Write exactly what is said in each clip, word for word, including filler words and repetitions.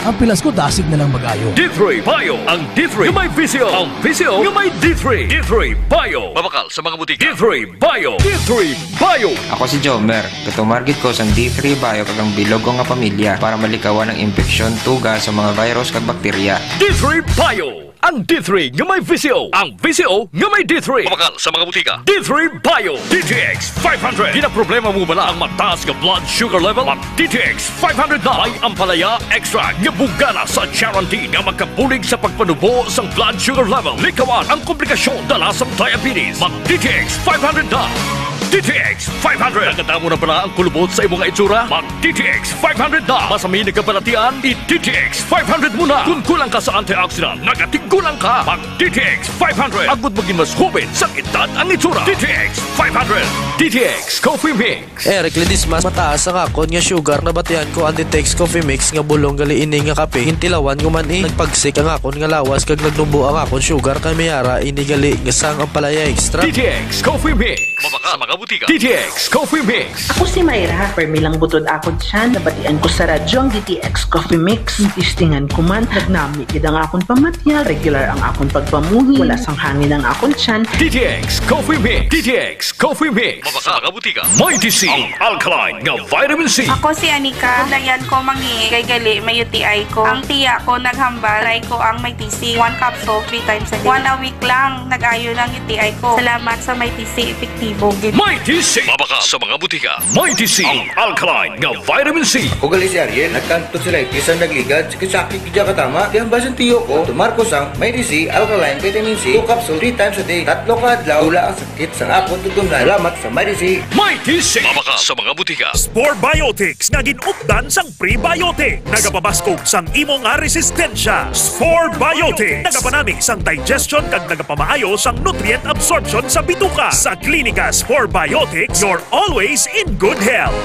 Ang pilas ko dasig na lang mag-ayo. D three Bio, ang D three nga may V C O, ang V C O nga may D three. D three Bio. Mabakal sa mga butika. D three Bio. D three Bio. Ako si Jomer. Gatumar gid ko sang D three Bio kag ang bilog ko nga pamilya para malikawan ang impeksyon, tuga sa mga virus kag bakterya. D three Bio. Ang D three nga may V C O, ang V C O nga may D three. Mabakal sa mga butika. D three Bio, D T X five hundred. Ginaproblema mo bala ang mataas nga blood sugar level? Mag D T X five hundred na. May ampalaya extract nga bugana sa charantin nga makabulig sa pagpanubo sang blood sugar level. Likawan ang komplikasyon dala sang diabetes. Mag D T X five hundred na. D T X five hundred. Nagadamo na bala ang kulubot sa imo nga itsura? Mag D T X five hundred na. Masami nagkabalatian? I D T X five hundred mo na. Kung kulang ka sa antioxidant, nagatiggulang ka. Mag D T X five hundred. Agud magin mas hubit sang edad ang itsura. D T X five hundred. D T X Coffee Mix. Eric Ledesma, mataas ang akon nga sugar. Nabatian ko ang D T X Coffee Mix nga bulong gali ini nga kape. Gintilawan ko man, eh. Nagpagsik ang akon nga lawas kag nagnubo ang akon sugar, kay may ara ini gali nga sang ampalaya extract. D T X Coffee Mix. Mabakal sa mga butika. D T X Coffee Mix. Ako si Myra, permi lang butod akon tiyan. Nabatian ko sa radyo ang D T X Coffee Mix. Testingan ko man, nagnami gid ang akon pamatyag. Regular ang akon pagpamuhi. Wala sang hangin ang akon tiyan. D T X Coffee Mix. D T X Coffee Mix. Mabakal sa mga butika. Mighty C, ang alkaline nga vitamin C. Ako si Anika. Dayan ko mangi kay gali may U T I ko. Ang tiya ko naghambal, try ko ang Mighty C. One capsule, three times a day. One a week lang, nag-ayo lang U T I ko. Salamat sa Mighty C, epektibo gid. Mighty C. Mabakal sa mga butika. Mighty C, ang alkaline nga vitamin C. Ako gali si Ariel, nagkanto sila itis ang nagligad, sakit-sakit gid katama. Di ang basin tiyo ko, tumar ko sang Mighty C, alkaline vitamin C, two capsule, three times a day. Tatlo ka adlaw, wala ang sakit sang akon tutumlan. Salamat sa Mighty C. Mighty C. Mabakal sa mga butika. Spore Biotics nga gin-updan sang prebiotic. Nagapabaskog sang imo nga resistensya. Spore Biotics. Nagapanami sang digestion kag nagapamaayo sang nutrient absorption sa bituka. Sa Klinika Spore Biotics, you're always in good health.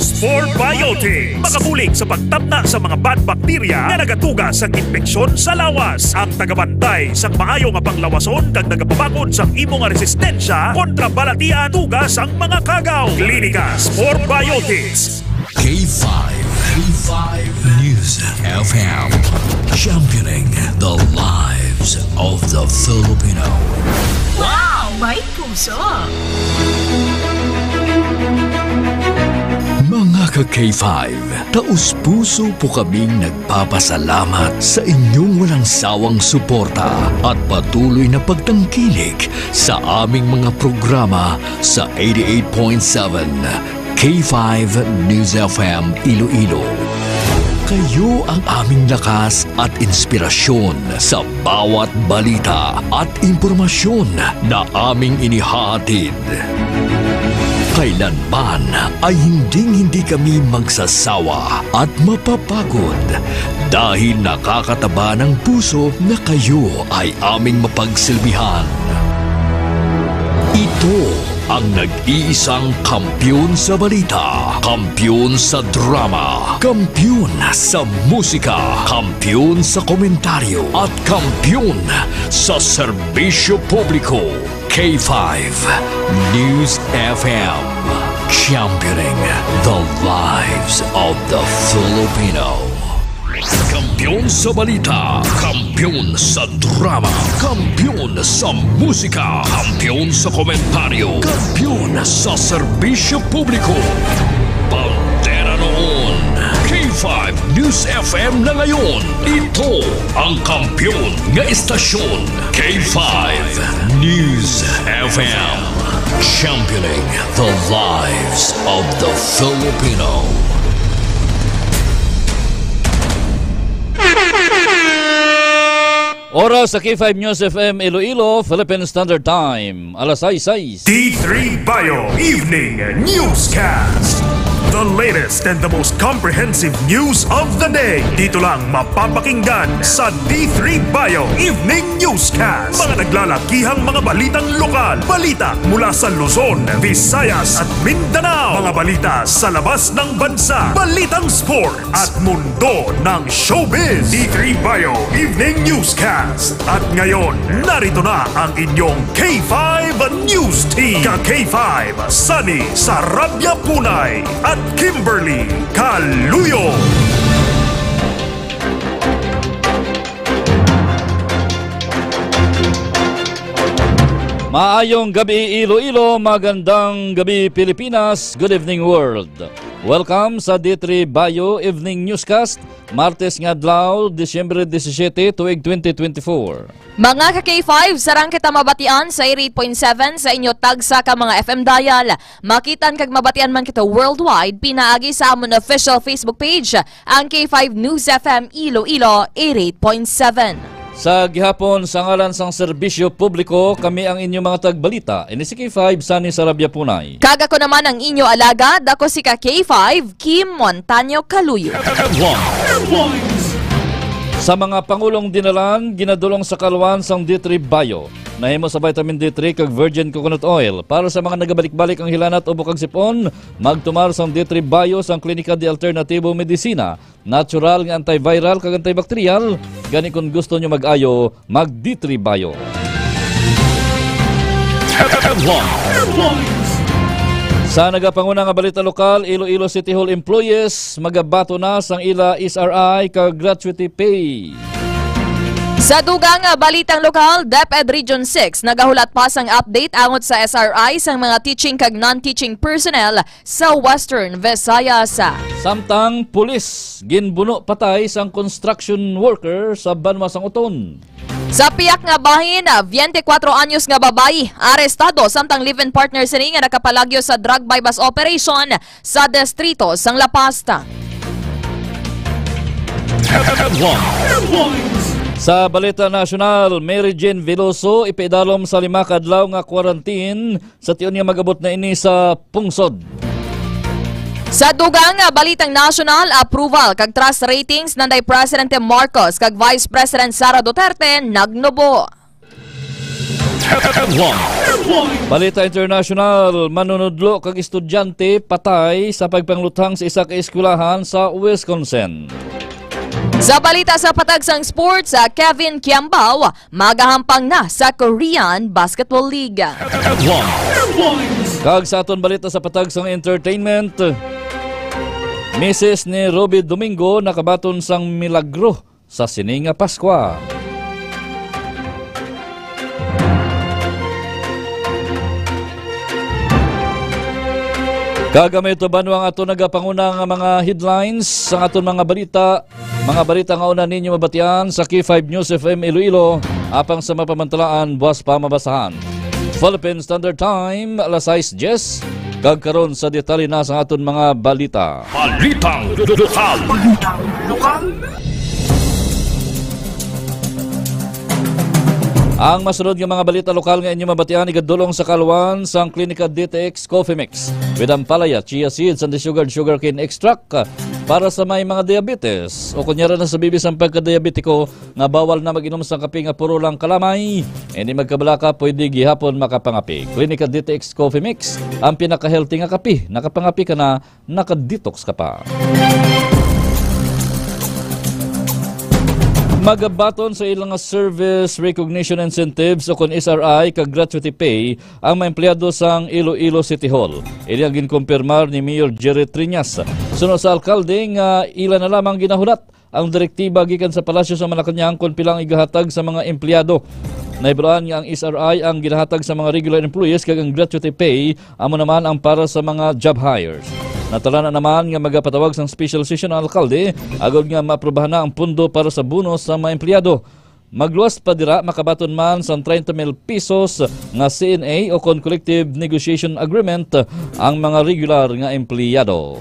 Spore Biotics. Makabulig sa pagtamna sa mga bad bacteria nga nagatuga sang impeksyon sa lawas. Ang tagabantay sang maayo nga panglawason kag nagapabakod sang imo nga resistensya kontra balatian, tuga sang mga kagaw. Klinika Spore Biotics. K five, K five News F M, championing the lives of the Filipino. Wow! May puso! Mga ka K five, taus-puso po kaming nagpapasalamat sa inyong walang sawang suporta at patuloy na pagtangkilik sa aming mga programa sa eighty-eight point seven K five News F M Iloilo. Kayo ang aming lakas at inspirasyon sa bawat balita at impormasyon na aming inihahatid. Kailanman ay hinding-hindi kami magsasawa at mapapagod dahil nakakataba ng puso na kayo ay aming mapagsilbihan. Ito ang nag-iisang kampiyon sa balita, kampiyon sa drama, kampiyon sa musika, kampiyon sa komentaryo, at kampiyon sa serbisyo publiko. K five News F M, championing the lives of the Filipino. Kampiyon sa balita, kampiyon sa drama, kampiyon sa musika, kampiyon sa komentaryo, kampiyon sa serbisyo publiko. Bandera noon, K five News F M na ngayon. Ito ang kampiyon nga istasyon, K five News F M. Championing the lives of the Filipino. Oras sa K five News F M Iloilo, Philippine Standard Time, alas sais sais. D three Bio Evening Newscast. The latest and the most comprehensive news of the day. Dito lang mapapakinggan sa D three Bio Evening Newscast. Mga naglalakihang mga balitang lokal, balita mula sa Luzon, Visayas at Mindanao, mga balita sa labas ng bansa, balitang sport, at mundo ng showbiz. D three Bio Evening Newscast. At ngayon, narito na ang inyong K five News Team. Ka K five, Sunny Sarabia Punay at Kimberly Caluyo. Maayong gabi, Iloilo. Magandang gabi, Pilipinas. Good evening, world. Welcome sa D three Bayo Evening Newscast, Martes nga adlaw, Disyembre disisiete, tuig twenty twenty-four. Mga ka K five, sarang kita mabatian sa eighty-eight point seven sa inyo tagsa ka mga F M dial. Makitan kag mabatian man kita worldwide pinaagi sa amon official Facebook page, ang K five News F M Iloilo eighty-eight point seven. Sa gihapon, sa ngalan sang serbisyo publiko, kami ang inyo mga tagbalita. Ini si K five, Sunny Sarabia Punay. Kag ako naman ang inyo alagad, ako si ka K five, Kim Montaño Kaluyo. Headlines. Sa mga pangulong dinalan, ginadulong sa kalwan sang D three Bio. Nahimo sa vitamin D three kag virgin coconut oil. Para sa mga nagabalik-balik ang hilanat, ubo kag sipon, magtumar sang D three Bio sang Klinika de Alternativo Medicina. Natural nga antiviral kag antibacterial. Gani, kung gusto nyo mag-ayo, mag D three Bio. Headlines. Sa nagapanguna nga balita lokal, Iloilo City Hall employees magabaton na sang ila S R I kag gratuity pay. Sa dugang nga balitang lokal, DepEd Region six nagahulat pa sang update angot sa S R I sang mga teaching kag non-teaching personnel sa Western Visayas. Samtang pulis ginbuno patay sang construction worker sa banwa sang Oton. Sa piyak nga bahin, ah, twenty-four anyos nga babayi arestado, samtang live-in partner sini nga nakapalagyo sa drug buy-bust operation sa distrito sang La Paz. Headlines. Sa balita nasyonal, Mary Jane Veloso ipaidalom sa lima ka adlaw nga quarantine sa tion nga mag-abot na ini sa pungsod. Sa dugang nga balitang nasyonal, approval kag trust ratings nanday Presidente Marcos kag Vice President Sara Duterte nagnubo. Headlines. Balita international, manunudlo kag estudyante patay sa pagpangluthang sa isa ka eskwelahan sa Wisconsin. Sa balita sa patag sang sports, ah, Kevin Kiambao magahampang na sa Korean Basketball League. Headlines. Kag sa aton balita sa patag sang entertainment, misis ni Ruby Domingo nakabaton sang milagro sa sini nga Paskwa. Kag gamay ito, banwa, ang aton nagapanguna nga mga headlines sang aton mga balita. Mga balita nga una ninyo mabatian sa K five News F M Iloilo, apang sa mapamantalaan, buas pa mabasahan. Philippine Standard Time, alas sais diyes, kag karon sa detalye na sa aton mga balita. Balitang lokal. Balitang lokal. Ang masunod nga mga balita lokal nga inyo mabatian igadulong sa kalwan sang Klinika D T X Coffee Mix with ampalaya, chia seeds, and the sugared sugarcane extract para sa may mga diabetes o kunyara na sa bibis ang pagkadiabetiko nga bawal na mag-inom sa kape nga puro lang kalamay. Hindi magkabalaka, pwede gihapon makapangape. Klinika D T X Coffee Mix, ang pinaka-healthy nga kape. Nakapangape ka na, naka-detox ka pa. Magabaton sa ilang service recognition incentives o kon S R I kag gratuity pay ang mga empleyado sang Iloilo City Hall. Ini ang ginkumpirmar ni Mayor Jerry Triñas. Suno sa alkalde nga ila na lamang ginahulat ang direktiba gikan sa Palasyo sa Malacañang kon pila ang igahatag sa mga empleyado. Nahibaluan nga ang S R I ang ginahatag sa mga regular employees kag ang gratuity pay amo naman ang para sa mga job hires. Natala na naman nga magapatawag sang special session ang alkalde agod nga maaprubahan na ang pundo para sa bonus sa mga empleyado. Magluwas pa dira, makabaton man sang treinta mil pesos nga C N A o kon Collective Negotiation Agreement ang mga regular nga empleyado.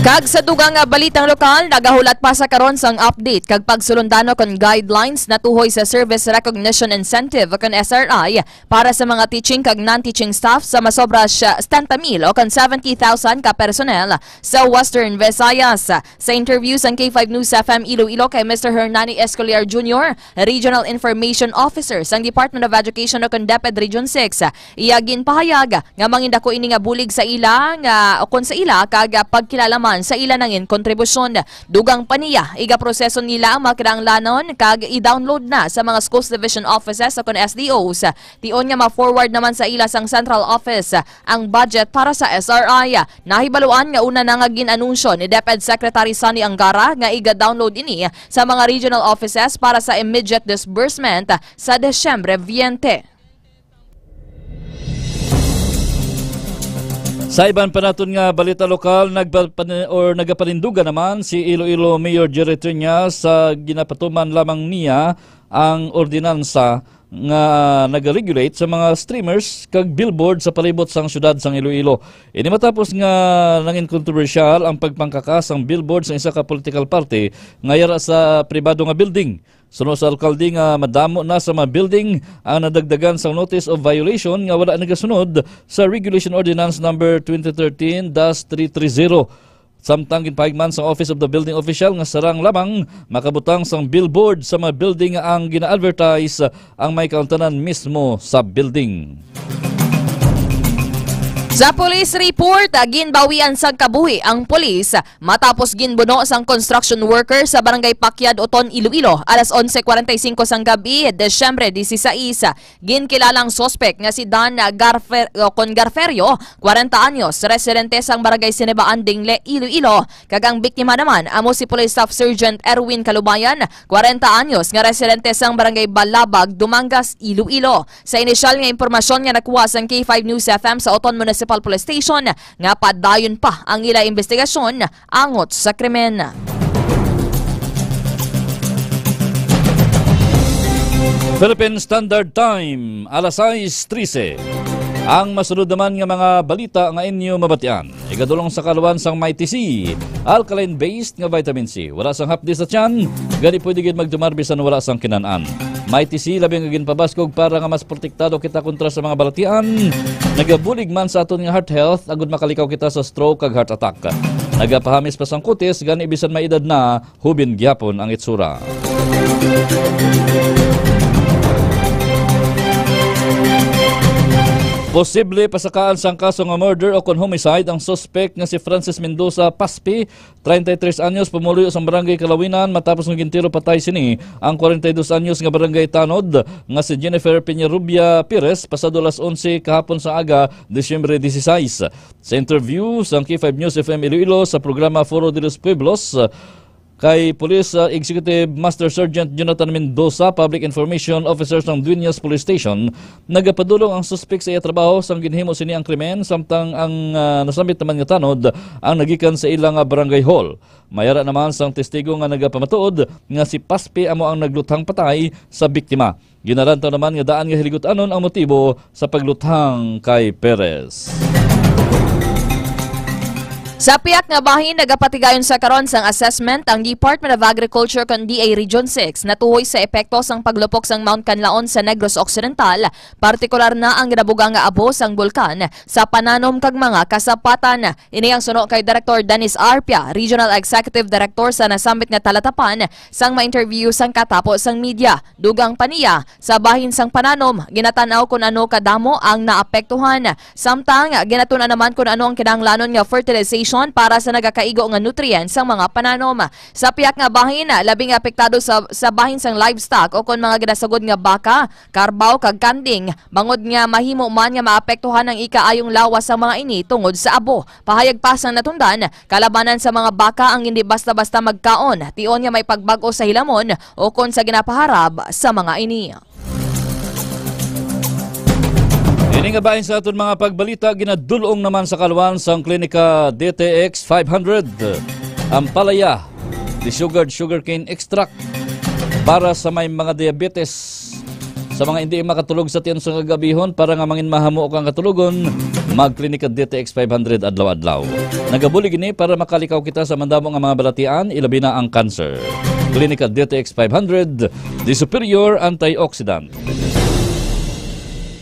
Kag sa dugang nga balitang lokal, nagahulat pa sa karon sang update kag pagsulondano kon guidelines natuhoy sa Service Recognition Incentive o kon S R I para sa mga teaching kag non-teaching staff sa masobra siya setenta mil o kon seventy thousand ka personnel sa Western Visayas. Sa interview sang K five News F M Iloilo kay Mister Hernani Escoliar Junior, Regional Information Officer sang Department of Education o kon DepEd Region six, iya ginpahayag nga mangindako ini nga bulig sa ila nga, o kon sa ila, kag pagkilala sa ila nangin kontribusyon. Dugang pa niya, igaproseso nila ang mga kinahanglanon kag i-download na sa mga schools division offices o kon S D Os. Tion nga ma-forward naman sa ila sang central office ang budget para sa S R I. Nahibaluan nga una na nga gin-anunsyo ni DepEd Secretary Sonny Angara nga iga-download ini sa mga regional offices para sa immediate disbursement sa Disyembre twenty. Sa iban pa naton nga balita lokal, nagpapan-, or nagapanindugan naman si Iloilo Mayor Jerry Triña sa ginapatuman lamang niya ang ordinansa nga nag-regulate sa mga streamers kag billboard sa palibot sang siyudad sang Iloilo. Ini matapos nga nangin kontrobersyal ang pagpangkaka sang billboard sang isa ka political party nga yara sa pribado nga building. Suno sa alkalde nga madamo na sa mga building ang nadagdagan sang notice of violation nga wala nagasunod sa Regulation Ordinance Number twenty thirteen dash three three zero. Samtang ginpahigman sang Office of the Building Official nga sarang lamang makabutang sang billboard sa mga building nga ang gina-advertise ang may kaultanan mismo sa building. Sa police report, ginbawian sang kabuhi ang pulis matapos ginbuno sang construction worker sa Barangay Pakyad, Oton, Iloilo, alas onse cuarenta y cinco sang gabi, Disyembre dieciséis. Ginkilala ang suspek nga si Dan Garfer-, o kon Garferio, kwarenta anyos, residente sang Barangay Sinibaan, Dingle, Iloilo, kag ang biktima naman amo si Police Staff Sergeant Erwin Kalubayan, kwarenta anyos, nga residente sang Barangay Balabag, Dumangas, Iloilo. Sa inisyal nga impormasyon nga nakuha sang K five News F M sa Oton Municipal Police Station, nga padayon pa ang ila investigasyon angot sa krimen. Philippine Standard Time, alas sais trese. Ang masunod naman nga mga balita nga inyo mabatian. Igadulong sa kaluan sang Mighty C, alkaline-based nga vitamin C. Wala sang hapdi sa tiyan, gani pwede gid magtumar bisan wala sang kinan-an. Mighty C labi nga ginpabaskog para nga mas protektado kita kontra sa mga balatian. Nagabulig man sa aton nga heart health agud makalikaw kita sa stroke kag heart attack. Nagapahamis pa sang kutis, gani bisan may edad na, hubin gihapon ang itsura. Posible pasakaan sang kaso nga murder o kon homicide ang suspek nga si Francis Mendoza Paspi, treinta y tres anyos, pumuluyo sang Barangay Kalawinan, matapos nga gintiro patay sini ang kwarenta y dos anyos nga barangay tanod nga si Jennifer Peñarubia Perez pasado alas onse kahapon sa aga, Disyembre dieciséis. Sa interview sang K five News F M Iloilo sa programa Foro de los Pueblos, kay Police, uh, Executive Master Sergeant Jonathan Mendoza, Public Information Officer sang Dueñas Police Station, nagapadulong ang suspek sa iya trabaho sang ginhimo sini ang krimen, samtang ang, uh, nasambit naman nga tanod ang nagikan sa ila nga barangay hall. May ara naman sang testigo nga nagapamatuod nga si Paspi amo ang nagluthang patay sa biktima. Ginalantaw naman nga daan nga hiligot-anon ang motibo sa pagluthang kay Perez. Sa pihak nga bahin, nagapatigayon sa karon sang assessment ang Department of Agriculture kon D A Region six natuhoy sa epekto sang paglupok sang Mount Kanlaon sa Negros Occidental, partikular na ang ginabuga nga abo sang bulkan sa pananom kag mga kasapatan. Ini ang suno kay Director Dennis Arpia, Regional Executive Director, sa nasambit nga talatapan sang ma-interview sang katapo sang media. Dugang pa niya, sa bahin sang pananom, ginatan-aw kon ano kadamo ang naapektuhan. Samtang, ginatun-an naman kon ano ang kinahanglanon nga fertilization para sa nagakaigo nga nutrients sang mga pananom. Sa pihak nga bahin, labi nga apektado sa, sa bahin sang livestock o kon mga ginasagod nga baka, karbaw kag kanding, bangod nga mahimo man nga maapektuhan ang ikaayong lawas sang mga ini tungod sa abo. Pahayag pa sang natundan, kalabanan sa mga baka ang hindi basta-basta magkaon, tion nga may pagbag-o sa hilamon o kon sa ginapaharab sa mga ini. Ini nga bahin sa aton mga pagbalita, ginadul-ong naman sa kaluan sang Klinika D T X five hundred, ang palaya, the sugared sugarcane extract para sa may mga diabetes. Sa mga hindi makatulog sa tiyan sa kagabihon, para nga mangin mahamuok ang katulogon, mag-Klinika D T X five hundred adlaw-adlaw. Nagabulig ini para makalikaw kita sa madamo nga mga balatian, ilabi na ang cancer. Klinika D T X five hundred, the superior antioxidant.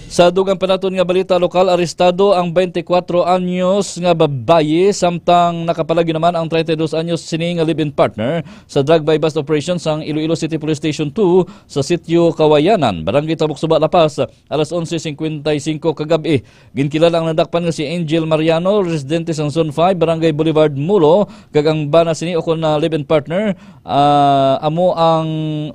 Sa dugang pa naton nga balita lokal, arestado ang twenty-four anyos nga babayi, samtang nakapalagyo naman ang treinta y dos anyos sini nga live-in partner sa drug buy-bust operation sang Iloilo City Police Station two sa Sitio Kawayanan, Barangay Tabok Suba, La Paz, alas onse cincuenta y cinco kagab-i. Ginkilala ang nadakpan nga si Angel Mariano, residente sang Zone five, Barangay Boulevard, Mulo, kag ang bana sini ukon na live-in partner, ah, amo ang,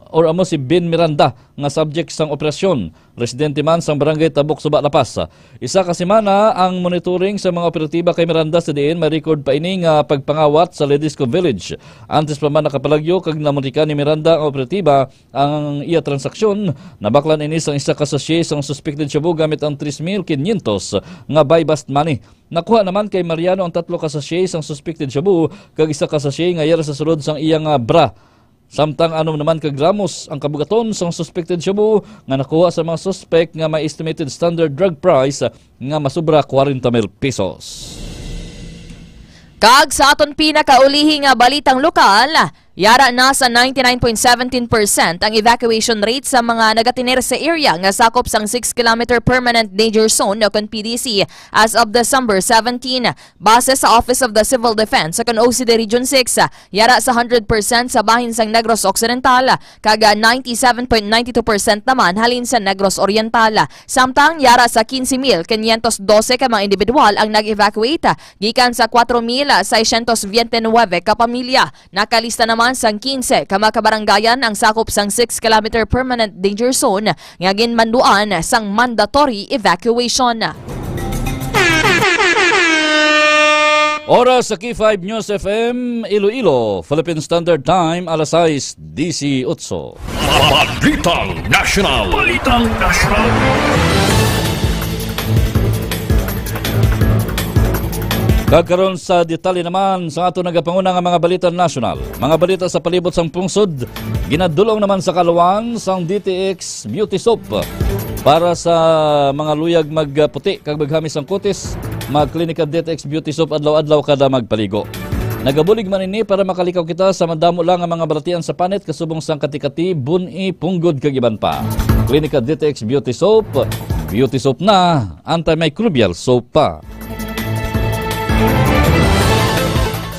or amo si Ben Miranda, nga subject sang operasyon. Residente man sang Barangay Tabok Suba, La Paz. Isa ka semana ang monitoring sa mga operatiba kay Miranda, sa diin may record pa ini nga pagpangawat sa Ledesco Village. Antes pa man nakapalagyo kag namultikan ni Miranda ang operatiba ang iya transaksyon, nabaklan ini sang isa ka sachet sang suspected shabu gamit ang tres mil quinientos nga buy-bust money. Nakuha naman kay Mariano ang tatlo ka sachet sang suspected shabu kag isa ka sachet nga yara sa sulod sang iya nga bra. Samtang anom naman ka gramos ang kabugaton sang suspected shabu nga nakuha sa mga suspek nga may estimated standard drug price nga masubra kwarenta mil pesos. Kag sa aton pinakaulihi nga balitang lokal, yara na sa ninety-nine point seventeen percent ang evacuation rate sa mga nagatener sa area nga sakop sang six kilometer Permanent Danger Zone o kon P D C as of December seventeen. Base sa Office of the Civil Defense o kon O C D Region six, yara sa hundred percent sa bahin sang Negros Occidental, kag ninety-seven point nine two percent naman halin sa Negros Oriental. Samtang yara sa quince mil quinientos doce ka mga individual ang nag-evacuate gikan sa cuatro mil seiscientos veinte y nueve ka pamilya. Nakalista naman sang quince ka mga kabaranggayan ang sakop sang six kilometer Permanent Danger Zone nga ginmanduan sang mandatory evacuation. Oras sa K five News F M Iloilo, Philippine Standard Time, alas sais disiotso. Balitang National. Balitang National. Kag karon sa detalye naman sa ato nagapanguna nga mga balita nasyonal. Mga balita sa palibot sang pungsod, ginadulong naman sa kaluan sang D T X Beauty Soap. Para sa mga luyag magputi kag maghamis ang kutis, mag-Clinica D T X Beauty Soap adlaw-adlaw kada magpaligo. Nagabulig man ini para makalikaw kita sa madamo lang nga mga balatian sa panit, kasubong sang kati-kati, bun-i, punggod, kag iban pa. Clinica D T X Beauty Soap, beauty soap na, antimicrobial soap pa.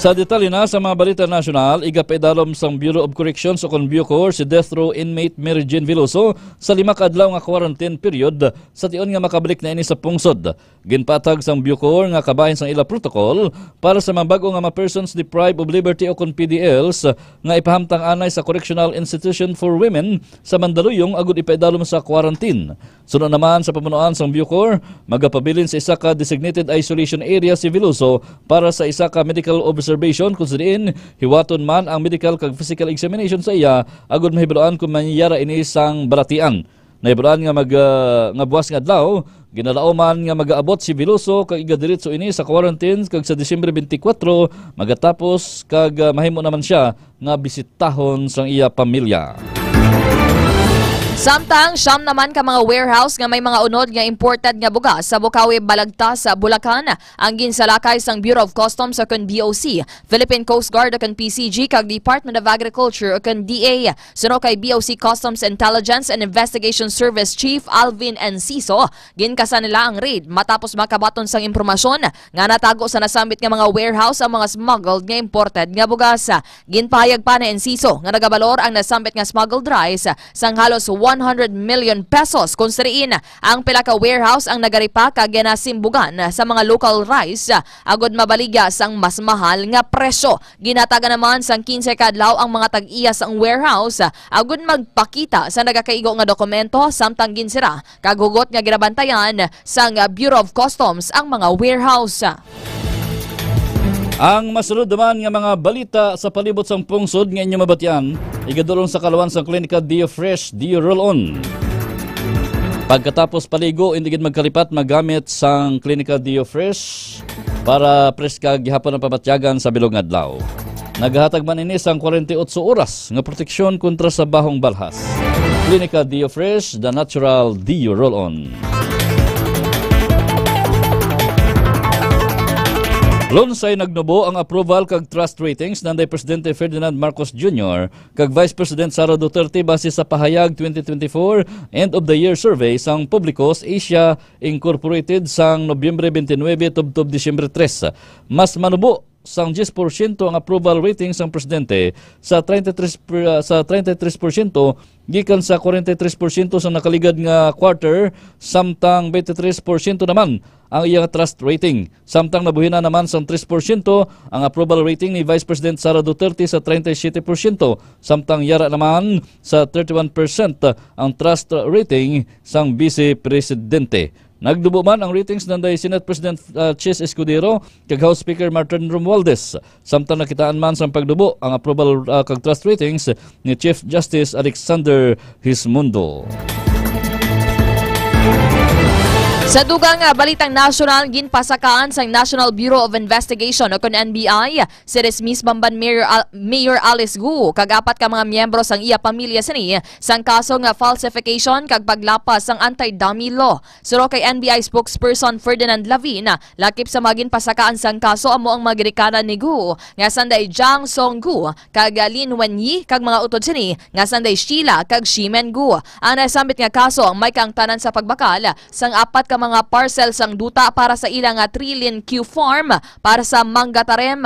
Sa detalye na sa mga balita nasyonal, igapaidalom sang Bureau of Corrections o kon BuCor si death row inmate Mary Jane Veloso sa lima ka adlaw nga quarantine period sa tion nga makabalik na ini sa pungsod. Ginpatag sang BuCor nga kabahin sang ila protocol para sa mga bag-o nga mga persons deprived of liberty o kon P D Ls nga ipahamtang anay sa Correctional Institution for Women sa Mandaluyong agud ipaidalom sa quarantine. Suno naman sa pamunuan sang BuCor, magapabilin sa isa ka designated isolation area si Veloso para sa isa ka medical observation, kung sa diin hiwaton man ang medical kag physical examination sa iya agud mahibaluan kung may yara ini sang balatian. Nahibaluan nga mag, ah, nga buwas nga adlaw, ginalauman nga magaabot si Veloso kag igadiretso ini sa quarantine kag sa Disyembre twenty-four magatapos kag, ah, mahimo naman siya nga bisitahon sang iya pamilya. Samtang siyam naman ka mga warehouse nga may mga unod nga imported nga bugas sa Bukawi, Balagtas, Bulacan, ang ginsalakay sang Bureau of Customs o kon B O C, Philippine Coast Guard o kon P C G, kag Department of Agriculture o kon D A. Suno kay B O C Customs Intelligence and Investigation Service Chief Alvin Enciso, ginkasan nila ang raid matapos makabaton sang impormasyon nga natago sa nasambit nga mga warehouse ang mga smuggled nga imported nga bugas. Ginpahayag pa ni Enciso nga nagabalor ang nasambit nga smuggled rice sang halos one hundred million pesos, kung sa diin ang pila ka warehouse ang nagaripak kag ginasimbugan sa mga local rice agud mabaligya sang mas mahal nga presyo. Ginhatagan naman sang quince ka adlaw ang mga tag-iya sang warehouse agud magpakita sa nagakaigo nga dokumento samtang ginsira kag hugot nga ginabantayan sang Bureau of Customs ang mga warehouse. Ang masunod naman nga mga balita sa palibot sang pungsod nga inyo mabatian, igadulong sa kaluan sang Klinika Dio Fresh, Dio Roll-On. Pagkatapos paligo, indi gid magkalipat magamit sang Klinika Dio Fresh para preska gihapon ang pamatyagan sa bilog nga adlaw. Nagahatag man ini sang kwarenta y otso oras nga proteksyon kontra sa bahong balhas. Klinika Dio Fresh, the natural Dio Roll-On. Lunsay nagnubo ang approval kag trust ratings nanday Presidente Ferdinand Marcos Junior kag Vice President Sara Duterte base sa pahayag twenty twenty-four end of the year survey sang publiko sa Asia Incorporated sang Nobyembre twenty-nine tubtob Disyembre tres. Mas manubo sang diyes porsyento ang approval rating sang presidente sa treinta y tres per-, sa treinta y tres porsyento gikan sa kwarenta y tres porsyento sa nakaligad nga quarter, samtang twenty-three porsyento naman ang iya trust rating. Samtang nabuhinan naman sang tres porsyento ang approval rating ni Vice President Sara Duterte sa treinta y siete porsyento, samtang yara naman sa thirty-one percent ang trust rating sang Vice Presidente. Nagdubo man ang ratings nanday Senate President, ah, Chiz Escudero kag House Speaker Martin Romualdez. Samtang nakitaan man sang pagdubo ang approval, ah, kag trust ratings ni Chief Justice Alexander Hismundo. Sa dugang nga balitang nasyonal, ginpasakaan sang National Bureau of Investigation o kon N B I si Dismiss Bamban Mayor Al-, Mayor Alice Gu kag apat ka mga miyembro sang iya pamilya sini sang kaso nga falsification kag paglapas sang anti-dummy law. Suno kay N B I spokesperson Ferdinand Lavin, lakip sa mga ginpasakaan sang kaso amo ang mga ginikanan ni Gu, nga sanday Jang Song Gu kag Lin Wenyi kag mga utod sini nga sanday Sheila kag Shimen Gu. Ang nasambit nga kaso ang may kaangtanan sa pagbakal sang apat ka mga parcel sang duta para sa ila nga Trilin Q Farm para sa Manggatarem,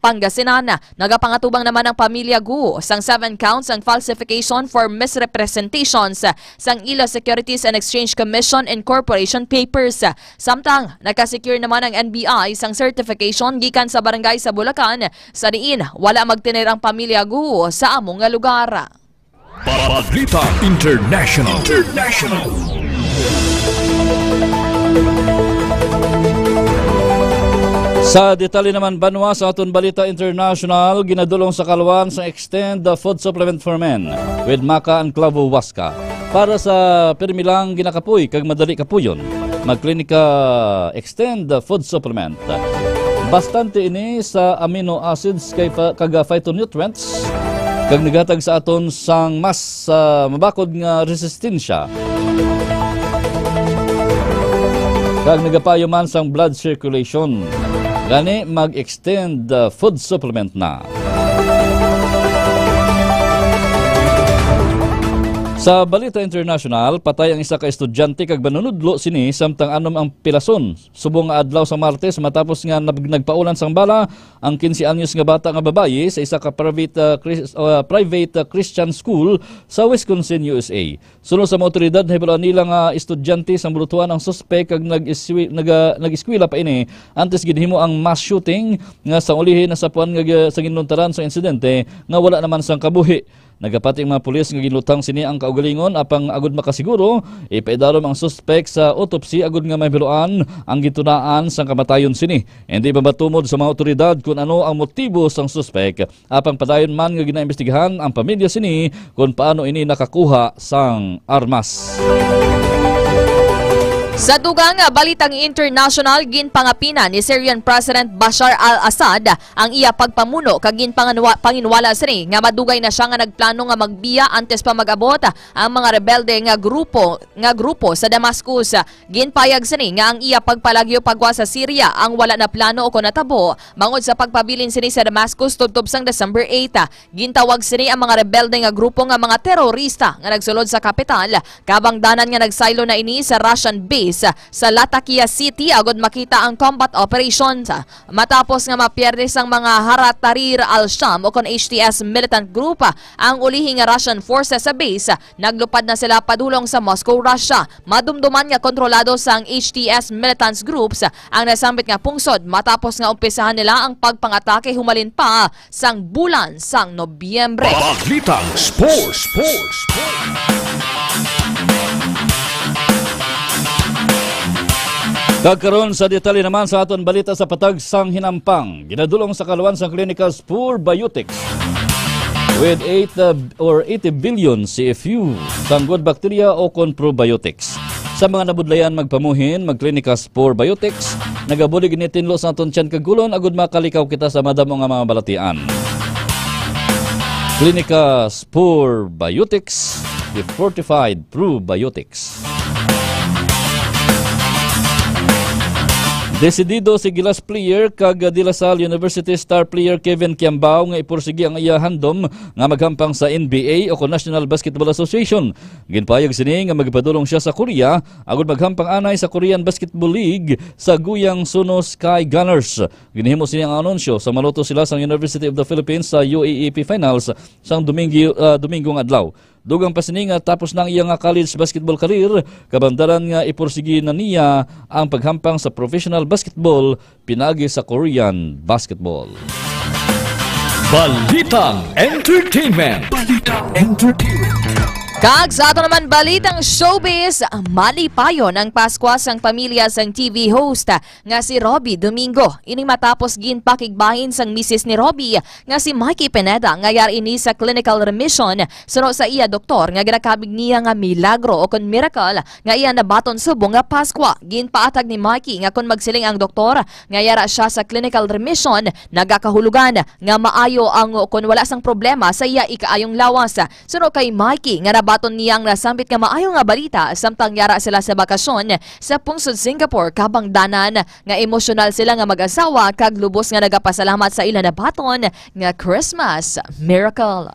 Pangasinan. Nagapangatubang naman ang pamilya Gu sang seven counts ang falsification for misrepresentations sang ila Securities and Exchange Commission incorporation papers. Samtang nagka-secure naman ang N B I sang certification gikan sa barangay sa Bulacan, sa diin wala magtener ang pamilya Gu sa amo nga lugar. Balita International. International. Sa detalye naman, banwa, sa aton balita international, ginadulong sa kaluan sa Extend the Food Supplement for Men with Maca and Clavo Huasca para sa pirmi lang ginakapoy kag madali kapuyon. Magklinika Extend the Food Supplement. Bastante ini sa amino acids kay fa-, kag phytonutrients, kag naghatag sa aton sang mas, ah, mabakod nga resistensya, kag nagapayo man sang blood circulation. Gani, mag-extend, ah, food supplement na. Sa balita international, patay ang isa ka estudyante kag manunudlo sini samtang anom ang pilason subong nga adlaw sa Martes, matapos nga nag-, nagpaulan sang bala ang quince anyos nga bata nga babayi sa isa ka private, ah, Chris-, ah, private, ah, Christian school sa Wisconsin, U S A. Suno sa mga otoridad, nahibaluan nila nga estudyante sang Bulutuan ang suspek kag nag-eswi-, naga-, nag-eskwela pa ini antes ginhimo ang mass shooting nga sa ulihi nasapuan nga gi-, sa ginluntaran sa insidente nga wala naman sang kabuhi. Nagapati ang mga pulis nga ginlutang sini ang kaugalingon, apang agud makasiguro, ipaidalom ang suspek sa autopsy agud nga mahibaluan ang gintunaan sang kamatayon sini. Hindi pa matumod sa mga otoridad kung ano ang motibo sang suspek, apang padayon man nga ginaimbestigahan ang pamilya sini kung paano ini nakakuha sang armas. Sa dugang nga balitang international, ginpangapina ni Syrian President Bashar al-Assad ang iya pagpamuno kag ginpanganwa-, panginwala sini nga madugay na sia nga nagplano nga magbiya antes pa mag-abot ang mga rebelde nga grupo, nga grupo sa Damascus. Ginpayag sini nga ang iya pagpalagyo pagwa sa Syria ang wala na plano o kon natabo bangod sa pagpabilin sini sa Damascus tubtob sang December eight. Gintawag sini ang mga rebelde nga grupo nga mga terorista nga nagsulod sa kapital, kabangdanan nga nagsaylo na ini sa Russian base sa Latakia City agud makita ang combat operations. Matapos nga mapierde sang mga Harat Tahrir al-Sham o kon H T S militant group ang ulihi nga Russian forces sa base, naglupad na sila padulong sa Moscow, Russia. Madumduman nga kontrolado sang H T S militants groups ang nasambit nga pungsod matapos nga umpisahan nila ang pagpangatake humalin pa sang bulan sang Nobyembre. Balitang Sports. Sports. Kag karon sa detalye naman sa aton balita sa patag sang hinampang. Ginadulong sa kaluan sang klinika Spur Biotics with eight, uh, or eighty billion C F U, sang good bacteria o kon probiotics. Sa mga nabudlayan magpamuhin, magklinika Spur Biotics. Nagabulig ini tinlo sa aton tiyan kag gulon agud makalikaw kita sa madamo nga mga balatian. Klinika Spur Biotics, the fortified probiotics. Desidido si Gilas player kag De La Salle University star player Kevin Kiambao nga ipursigi ang iya handom nga maghampang sa N B A o kon National Basketball Association. Ginpahayag sini nga magpadulong sia sa Korea agud maghampang anay sa Korean Basketball League sa Guyang Suno Sky Gunners. Ginhimo sini ang anunsyo sa maluto sila sang University of the Philippines sa U A A P Finals sang Domingo, ah, Domingo nga adlaw. Dugang pa sini nga tapos na ang iya nga college basketball career, kabangdanan nga ipursigi na niya ang paghampang sa professional basketball pinaagi sa Korean basketball. Balitang Entertainment. Balitang Entertainment. Kag sa ato naman balitang showbiz, malipayon ang Paskwa sang pamilya sang T V host nga si Robbie Domingo. Ini matapos ginpakigbahin sang misis ni Robbie nga si Mikey Pineda nga yari ini sa clinical remission suno sa iya doktor nga ginakabig niya nga milagro o kon miracle nga iya nabaton subong nga Paskwa. Ginpaatag ni Mikey nga kon magsiling ang doktor nga yara siya sa clinical remission, nagakahulugan nga maayo ang kon wala sang problema sa iya ikaayong lawas. Suno kay Mikey nga nabaton niya ang nasambit nga maayo nga balita samtang yara sila sa bakasyon sa pungsod Singapore, kabangdanan nga emosyonal sila nga mag-asawa kag lubos nga nagapasalamat sa ila nabaton nga Christmas miracle.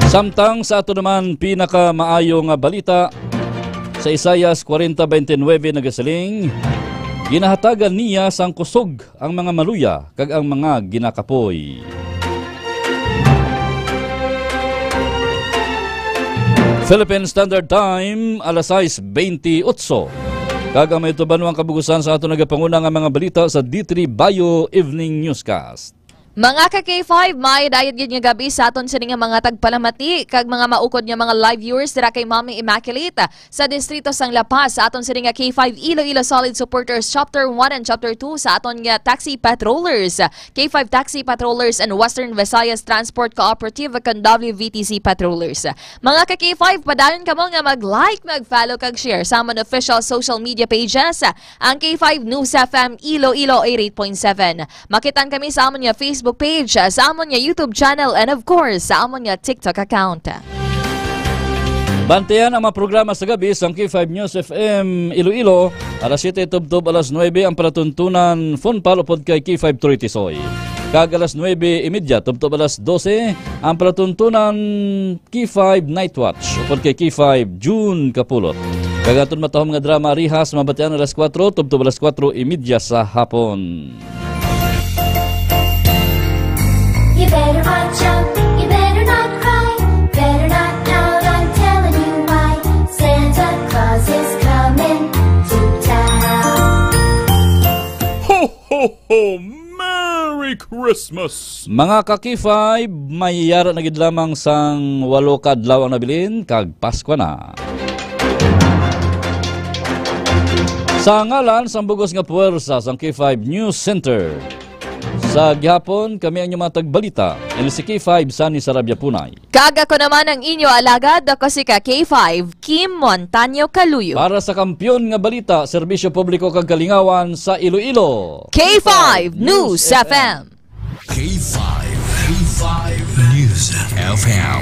Samtang sa ato naman pinakamaayo nga balita, sa Isaias forty twenty-nine nagasiling, "Ginahatagan niya sang kusog ang mga maluya kag ang mga ginakapoy." Philippine Standard Time, alas sais bentiocho. Kag ang may tubanwang kabugusan sa ato nagapanguna nga mga balita sa D three Bio Evening Newscast. Mga ka K five, may dayat gid nga gabi sa aton sini nga mga tagpalamati kag mga maukod nga mga live viewers dira kay Mami Immaculate sa distrito sang La Paz, sa aton sini nga K five Iloilo Solid Supporters Chapter one and Chapter two, sa aton nga taxi patrollers, K five Taxi Patrollers and Western Visayas Transport Cooperative kag W V T C Patrollers. Mga ka K five, padayon kamo nga mag-like, mag-follow kag share sa amon official social media pages, ang K five News F M Iloilo eighty-eight point seven. Makitaan kami sa amon nga Facebook page, sa amon nga YouTube channel, and of course, sa amon nga TikTok account. Bantayan ang mga programa sa gabi sang K five News F M Iloilo, alas siyete tubtob alas nuebe ang palatuntunan Fun Pal upod kay K five Three Tisoy. Kag alas nuebe y media tubtob alas dose ang palatuntunan K five Night Watch upod kay K five June Kapulot. Kag aton matahom nga drama Rihas, mabatian alas kuwatro tubtob alas kuwatro y media sa hapon. You better watch out, you better not cry, better not pout, I'm telling you why. Santa Claus is coming to town. Ho, ho, ho! Merry Christmas! Mga ka K five, may yara na gid lamang sang walo ka adlaw ang nabilin, kag Paskwa na. Sa ngalan sang bugos nga puwersa sang K five News Center, sa gihapon, kami ang inyong mga tagbalita, ini si K five Sunny Sarabia Punay. Kag ako naman ang inyo alagad, ako si ka K five, Kim Montaño Caluyo. Para sa Kampiyon nga Balita, Serbisyo Publiko kag Kalingawan sa Iloilo, K five News F M. K five, K five News F M.